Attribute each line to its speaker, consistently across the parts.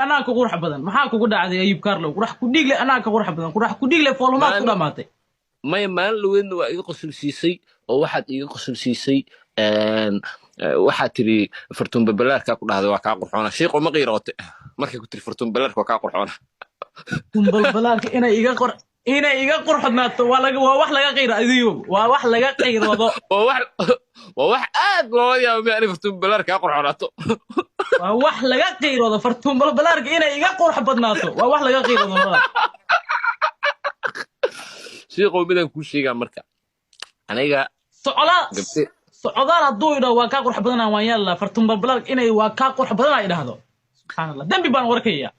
Speaker 1: Anaa ka qurux badan. Maxaa kugu dhacday, Ayub Carlo? Qurax ku dhiigle anaa ka qurux badan. Qurax ku dhiigle foolumaad ku
Speaker 2: Maalin
Speaker 1: dhamaatay.
Speaker 2: Maya, maalin dhaweydna waa iga qosolsiisay oo waxaad iiga qosolsiisay waxaad tiri Fartuun Babalaarkaa ku dhahday waa kaa qurxoona. Shiiqo, ma qiiroote markay ku tiri Fartuun Balaarka waa kaa qurxoona?
Speaker 1: Tumbalbalaarka inay iga qurxodnaato waa wax laga qiiro adigo, waa wax laga qiiroodo.
Speaker 2: Waa wax aad loola yaabo miya inay Fartuun Balaar kaa qurxoonaato?
Speaker 1: Waa wax laga qiiroodo. Fartuun Balbalaarka inay iga qurux badnaato waa wax laga qiiroodo, walaal.
Speaker 2: Shiiqow, midaan kuu sheegaa marka aniga
Speaker 1: Socdaal
Speaker 2: gabdhe
Speaker 1: Socdaal hadduu idhaho waa kaa qurux badanaa, waan yaallaa. Fartuun Balbalaarka inay waa kaa qurux badanaa idhaahdo, subxaan Allah, dembi baan warkaya.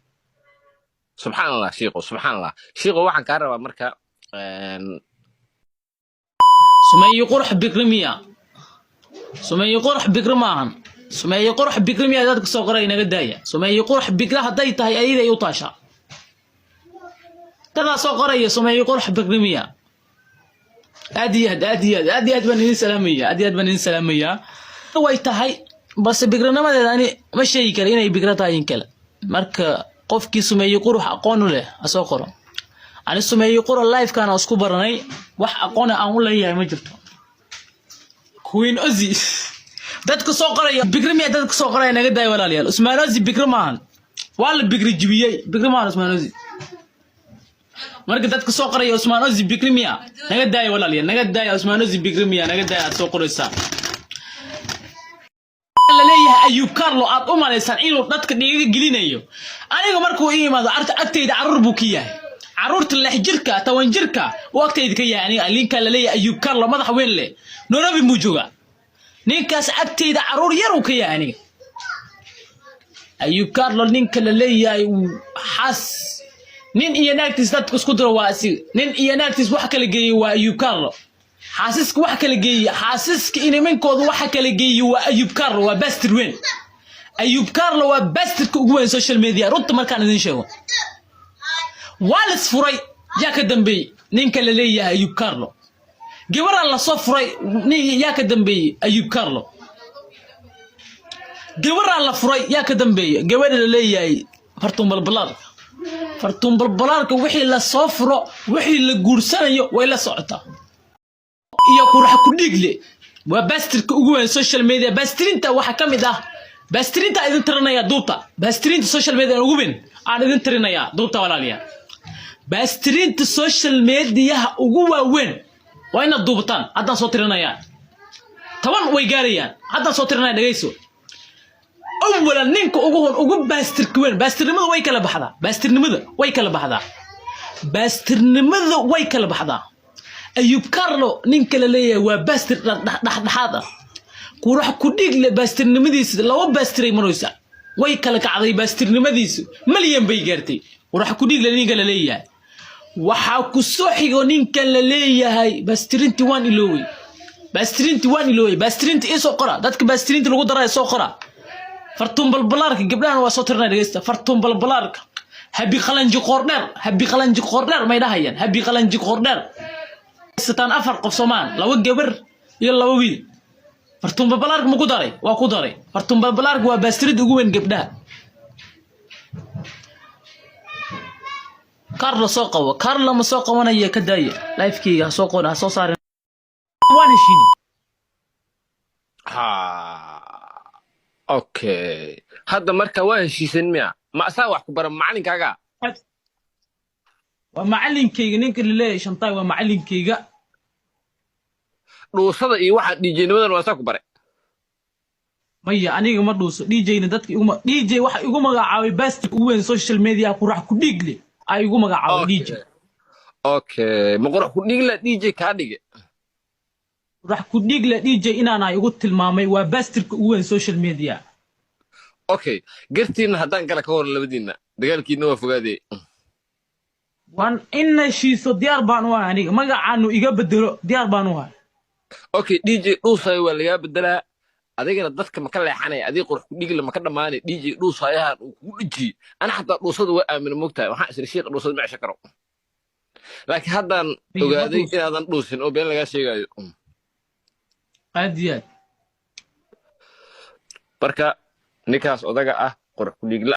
Speaker 2: Subxaan Allah, shiiqo, subxaan Allah. Shiiqo, waxaan kaa rabaa marka
Speaker 1: Sumeeyo qurux bikri miya? Sumeeyo qurux bikri maahan. Sumeeyo qurux bikri miya? Dadka soo qoray inaga daaya. Sumeeyo qurux bikri hadday tahay, ayaday u taashaa. Dadaa soo qoraya Sumeeyo qurux bikri miya. Aad iyo aad, aad iyo aad, aad iyo aad baan idin salaamaya, aad iyo aad baan idin salaamayaa. Way tahay, balse bikrinimadeeda ani ma sheegi kara inay bikra tahay in kale. Marka qofkii Sumeeyo qurux aqoon u leh ha soo qoro. Ani Sumeeyo qurux livekaan isku baranay, wax aqoon aan u leeyahay ma jirto. Queen Ozzy, dadka soo qoraya bikri miya? Dadka soo qoraya naga daaya, walaalayaal. Usmaan Ozzy bikri maahan, waa la bikri jibiyey. Bikri maahan Usmaan Ozzy. Marka dadka soo qoraya Usmaan Ozzy bikri miya, naga daaya, walaalayaal, naga daaya. Usmaan Ozzy bikri miya, naga daaya aad soo qoraysaa. La leeyahay Ayub Carlo aad u malaysaan inuu dadka dhiiga gelinayo, aniga markuu ii yimaado arta agtayda carruur buu ka yahay. Carruurta 6 jirka, 10 jirka uu agtayda ka yahay. Aniga ninka la leeyahay Ayub Carlo madax weyn leh, Nairobi muu joogaa. Ninkaas agtayda carruur yar uu ka yahay. Aniga Ayub Carlo ninka la leeyahay uu xas nin iyo naagtiis dadka isku diro waa asiga. Nin iyo naagtiis wax kala geeyey waa Ayub Carlo. Xaasiska wax kala geeyey, xaasiska iniminkooda waxa kala geeyey waa Ayub Carlo. Waa bastard weyn. Ayub Carlo waa bastardka ugu weyn social media. Runta markaan idin sheego, waa lis furay, yaa ka dambeeyey? Ninka la leeyahay Ayub Carlo. Gabaraan lasoo furay nin, yaa ka dambeeyey? Ayub Carlo. Gabaraan la furay, yaa ka dambeeyey? Gabadha la leeyahay Fartuun Balbalaarka. Fartuun Balbalaarka wixii la soo furo, wixii la guursanayo way la socotaa. Iyo qurax ku dhiigle waa bastardka ugu weyn social media. Bastardinta waxaa ka mid ah, bastardinta idin tirinaya duubta, bastardinta social media ugu weyn aan idin tirinaya duubta, walaalayaal. Bastardinta social mediaha ugu waaweyn waa inaad duubataan. Haddaan soo tirinayaan, 10 way gaarayaan. Haddaan soo tirinaya, dhegayso. Awalan, ninka ugu hor ugu bastardka weyn, bastardnimada way kala baxdaa, bastardnimada way kala baxdaa, bastardnimada way kala baxdaa. Ayub Carlo ninka la leeyahay waa bastard dhexdhexaad ah. Qurax ku dhiig le bastardnimadiisa laba bastard ay maraysa, way kala kacday. Bastardnimadiisu malyan bay gaartay. Qurax ku dhiig le ninka la leeyahay waxaa ku soo xigo ninkan la leeyahay bastardinti waan iloowey, bastardinti waan iloowey. Bastardinti ii soo qora, dadka bastardinti lagu daraya soo qora. Fartuun Balbalaarka gabdhahan waa soo tirinaya, dhegeysta. Fartuun Balbalaarka, Habi Qalanji Qoordheer, Habi Qalanji Qoordheer may dhahayaan, Habi Qalanji Qoordheer. Sataan afar qof soomaan, laba gabar iyo laba wiil. Fartuun Balbalaarka ma ku daray? Waa ku daray. Fartuun Balbalaarka waa bastard ugu weyn gabdhaha. Carlo soo qabo. Carlo ma soo qabanaya, ka daaya lifekeyga, ha soo qorin, ha soo saarin. Waan heshiinay.
Speaker 2: Ha, okay, hadda marka waa heshiisan miya? Ma asaa wax ku bara macalinkaaga?
Speaker 1: Waa macalinkeyga. Ninka laleeyahay Shantaay waa macalinkeyga.
Speaker 2: Dhuusada iyo waxa DJ-nimadan waa saa ku bare?
Speaker 1: Maya, aniga ma dhuuso. DJ-na dadka iguma DJ waxa igu magacaabay bastard ugu weyn social media, Qurax ku dhiigle ay igu magacaabay DJ.
Speaker 2: Okay, ma Qorax ku dhigla DJ kaa dhige?
Speaker 1: Qurax ku dhiigle DJ inaana igu tilmaamay. Waa bastardka ugu weyn social media.
Speaker 2: Okay, gartiinna haddaan kala ka waran, labadiinna dagaalkiinna waa fogaadee.
Speaker 1: Waan in heshiiso diyaar baan u ahay. Aniga magacaanu iga bedelo diyaar baan u ahay.
Speaker 2: Okay, DJ dhuusayo waa lagaa bedelaa, adigana dadka maka leexanaya, adiga Qorax ku dhigla maka dhammaanay. DJ dhuusayahan uu kugu dhejiyey, ana xataa dhuusada waa aamina, mogtahay? Waxaan isiri shiiqa dhuusada ma cesho karo, laakiin haddaan
Speaker 1: Iya, ma
Speaker 2: ogaaday
Speaker 1: dhuuso.
Speaker 2: inaadan dhuusin oo been lagaa sheegayo.
Speaker 1: Aad iyo aad.
Speaker 2: Marka ninkaas odaga ah Qorax ku dhigla.